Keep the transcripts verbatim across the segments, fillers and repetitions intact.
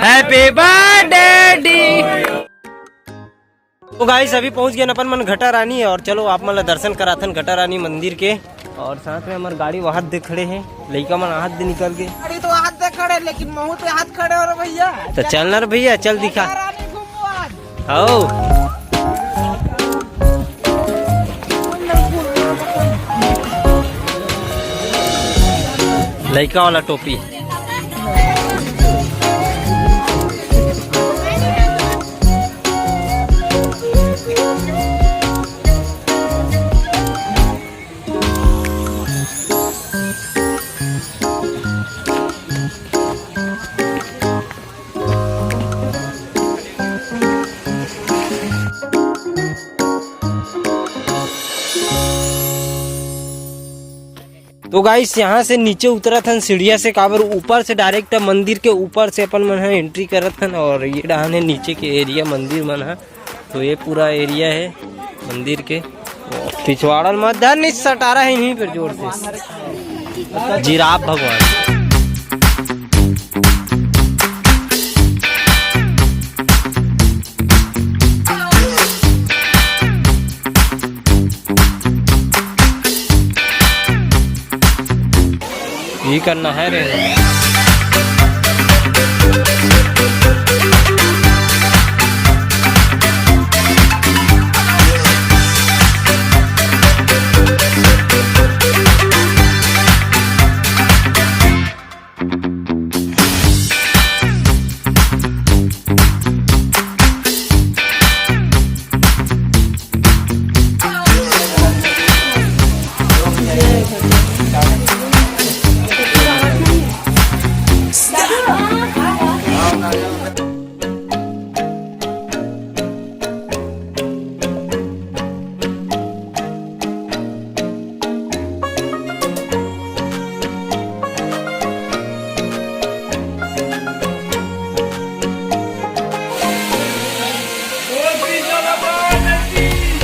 Happy birthday dear। तो गाइस, अभी पहुंच गए अपन मन घटा रानी, और चलो आप मन ला दर्शन कराथन घटा रानी मंदिर के। और साथ में हमार गाड़ी वहां दे खड़े हैं, लइका मन हाथ दे निकल के। गाड़ी तो हाथ दे खड़े, लेकिन महू तो हाथ खड़े हो रे भैया। तो चल ना रे भैया, चल दिखा। रानी घूमो आज। आओ। लइका वाला टोपी। तो गाइस, यहाँ से नीचे उतरत हन सीढ़िया से, काबर ऊपर से डायरेक्ट मंदिर के ऊपर से अपन मन ह एंट्री करत हन। और ये डहान है नीचे के एरिया मंदिर मन ह। तो ये पूरा एरिया है मंदिर के। पिछवाड़न मत धर, नहीं सटारा है यहीं पर जोर से। जिराफ भगवान। ये करना है रे।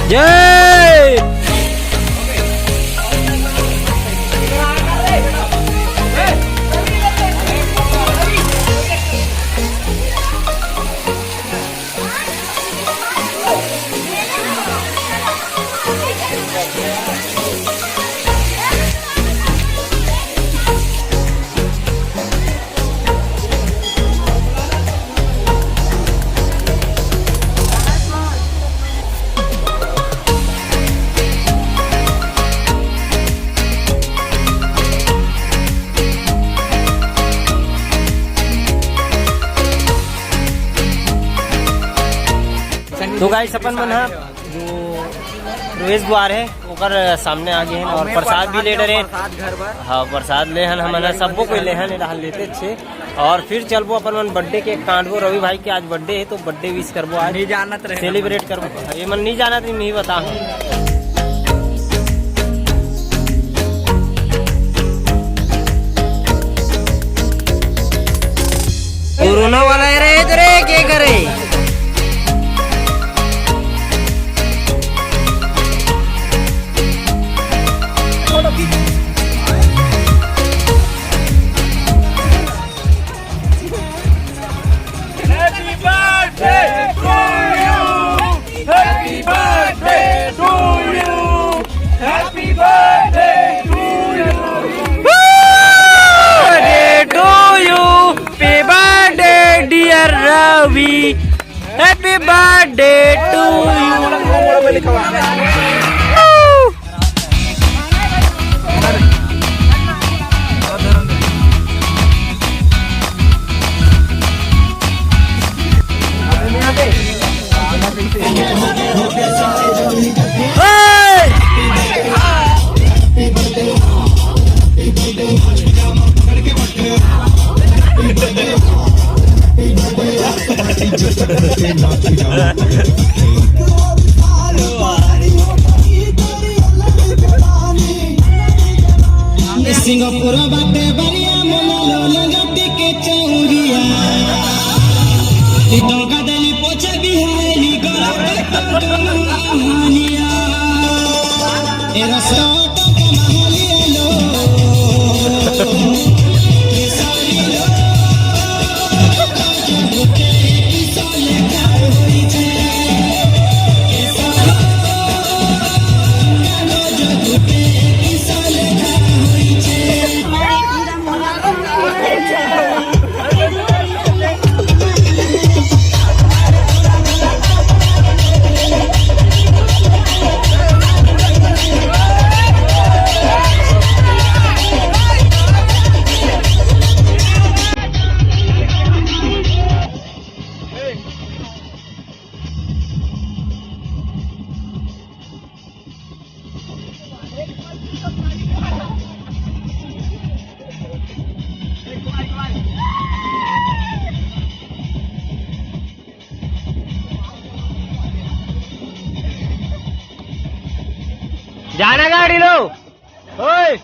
जय। तो गाइस, अपन मन ह जो प्रवेश द्वार है, ओकर सामने आ गए हैं और प्रसाद भी ले डरे। हाँ, प्रसाद ले हन, हमन ह सबको कोई ले हन, एला लेते छे। और फिर चलबो अपन मन बर्थडे केक काटबो। रवि भाई के आज बर्थडे है, तो बर्थडे विश करबो आज, नहीं जानत रहे सेलिब्रेट करबो। ये मन नहीं जानत रहे, नहीं बता। कोरोना वाला है रे, इधर है, के करे? Happy birthday to you. Happy birthday to you. Happy birthday to you. Birthday to you. Happy birthday, dear Ravi. Happy birthday to you. Singapore बाटे बलिया, मोला लो लंगटी के चौरिया। ई टोका देली पोछे बिहारी, गला के टोका महानिया। ए रस्ता टोका महानिया लो। आना गाड़ी लो। ओए,